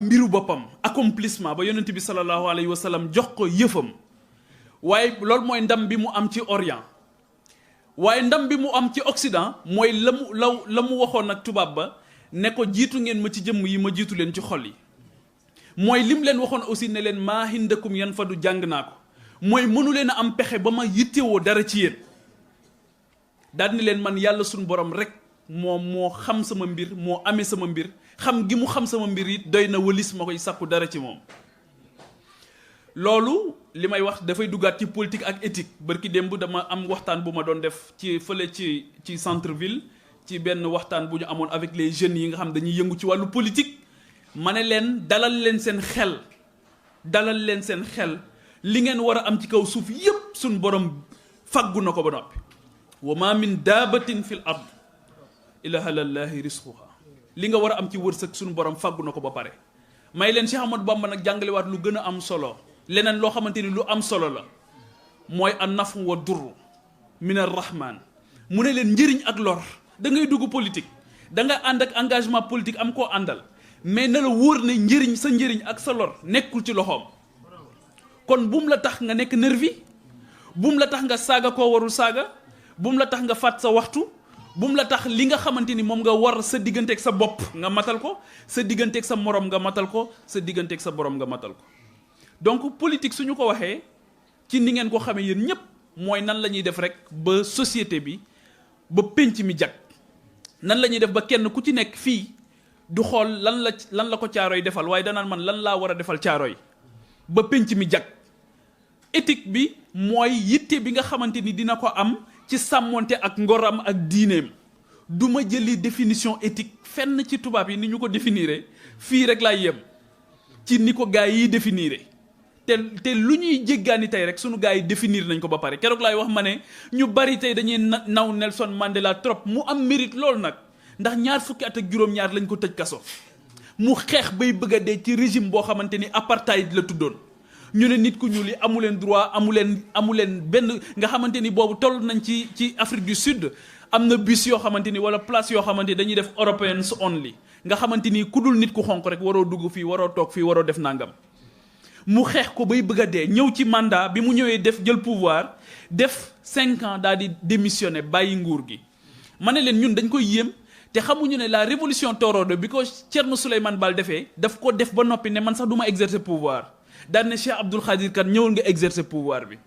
mbiru boppam accomplissement ba yonent bi sallallahu alayhi wa sallam jox ko yëfam waaye loolu mooy ndam bi mu am ci Orient waaye ndam bi mu am ci Occident mooy la mu waxoon ak tubaab ba ne ko jiitu ngeen ma ci jëmm yi ma jiitu leen ci xol yi mooy lim leen waxoon aussi ne leen maa hindakum yan fadu jàng naa ko mooy mënu leen a am pexe ba ma yittewoo dara ci yéen daal ni leen man yàlla suñu borom rek moom moo xam sama mbir moo amee sama mbir xam gi mu xam sama mbir it doy na wëlis ma koy sàkku dara ci moom loolu li may wax dafay duggaat ci politique ak éthique barki démb dama am waxtaan bu ma doon def ci fële ci centre ville ci benn waxtaan bu ñu amoon avec les jeunes yi nga xam dañuy yëngu ci wàllu politique ma ne leen dalal leen seen xel li ngeen war a am ci kaw suuf yépp suñ borom faggu na ko ba noppi wa ma min daabatin fil ard illa alallahi risquha li nga war a am ci wërsëg suñu borom faggu na ko ba pare may leen Cheikh Ahmadou Bamba nag jàngalewaat lu gën a am solo leneen loo xamante ni lu am solo la mooy an nafu wa durru min ar rahman mu ne leen njëriñ ak lor da ngay dugg politique da nga ànd ak engagement politique am koo àndal mais na la wóor ne njëriñ sa njëriñ ak sa lor nekkul ci loxoom kon bum la tax nga nekk nervi bum la tax nga saaga koo warul saaga bum la tax nga fàtt sa waxtu bum la tax li nga xamante ni moom nga war sa digganteeg sa bopp nga matal ko sa digganteeg sa morom nga matal ko sa digganteeg sa borom nga matal ko donc politique suñu ko waxee ci ni ngeen ko xamee yéen ñépp mooy nan la ñuy def rek ba société bi ba pénc mi jag nan la ñuy def ba kenn ku ci nekk fii du xool lan la ko caaroy defal waaye danaan man lan laa war a defal caaroy ba pénc mi jag éthique bi mooy yitte bi nga xamante ni dina ko am ci sàmmonte ak ngoram ak diineem du ma jëli définition éthique fenn ci tubaab yi ni ñu ko définiré fii rek laay yem ci ni ko gaay yi définiré te lu ñuy jéggaani tey rek sunu gaay yi définir nañ ko ba pare keroog laay wax ma ne ñu bari tey dañuy naw Nelson Mandela trop mu am mérite loolu nag ndax 20 fukki at ak juróom-ñaar lañ ko tëj kaso mu xeex bay bëgg a dee ci régime boo xamante ni apartheid la tuddoon ñu ne nit ku ñuul yi amu leen droit amu leen benn nga xamante ni boobu toll nañ ci Afrique du Sud am na bus yoo xamante ni wala place yoo xamante ni dañuy def Europeans only nga xamante ni ku dul nit ku xonq rek waroo dugg fii waroo toog fii waroo def nangam mu xeex ko bay bëgg a dee ñëw ci mandat bi mu ñëwee jël pouvoir def 5 ans daal di démissionner bàyyi nguur gi ma ne leen ñun dañ koy yéem te xamuñu ne la révolution torodo bi ko Thierno Souleymane Baal defee daf ko def ba noppi ne man sax du ma exercer pouvoir daal ne Cheikh Abdoul Khadir kat ñëwul nga exercer pouvoir bi